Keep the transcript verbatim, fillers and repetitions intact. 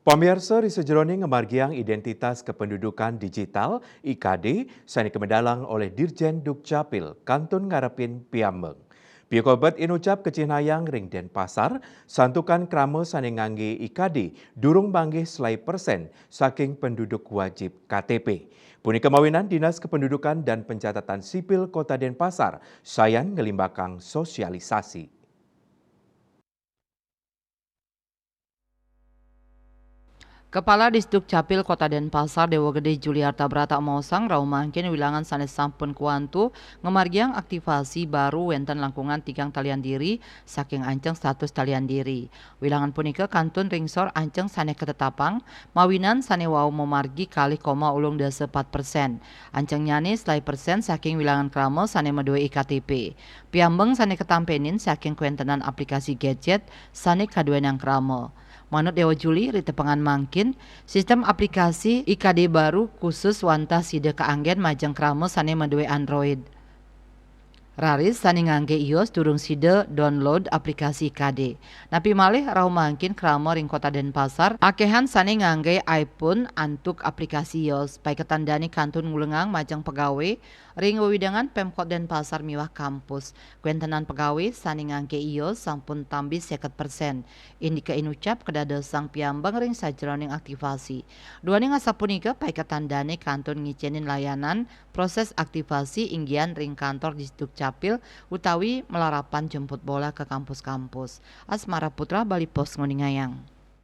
Pamiarsa, ri sajeroning ngamargiang identitas kependudukan digital, I K D, sane kamedalang olih Dirjen Dukcapil, kantun ngarepin piambeng. Piokobet inucap kacihnayang ring Denpasar, santukan krama sane ngangge I K D durung manggih selai persen saking penduduk wajib K T P. Punika mawinan Dinas Kependudukan dan Pencatatan Sipil Kota Denpasar sayan nglimbakang sosialisasi. Kepala Disdukcapil Kota Denpasar, Dewa Gede Juliarta Brata, maosang rauh mangkin wilangan sane sampun kuantu ngamargiang aktivasi baru wenten langkungan tigang talian diri saking anceng satus talian diri. Wilangan punika kantun ring sor anceng sane katetapang, mawinan sane wau mamargi kalih koma ulung dasa pat persen. Ancengnyane selai persen saking wilangan krama sane madue I K T P. Piambeng sane katampenin saking kwentenan aplikasi gadget sane kaduenang krama. Manut Dewa Juli, ri tepengan mangkin, sistem aplikasi I K D baru khusus wantah sida kaanggen majeng krama sane madue Android. Raris sane ngangge ios durung sida download aplikasi I K D. Napi malih rauh mangkin krama ring Kota Denpasar akehan sane ngangge iPhone antuk aplikasi ios. Paiketan dane kantun ngulengang majeng pegawe ring wewidangan Pemkot Denpasar miwah kampus. Kwentenan pegawe sane ngangge ios sampun tambi seket persen. Indike inucap kadadosang piambeng ring sajeroning aktivasi. Duaning asapunika, paiketan dane kantun ngicenin layanan proses aktivasi inggian ring kantor Disdukcapil utawi malarapan jemput bola ka kampus-kampus. Asmara Putra, Bali Post, nguningayang.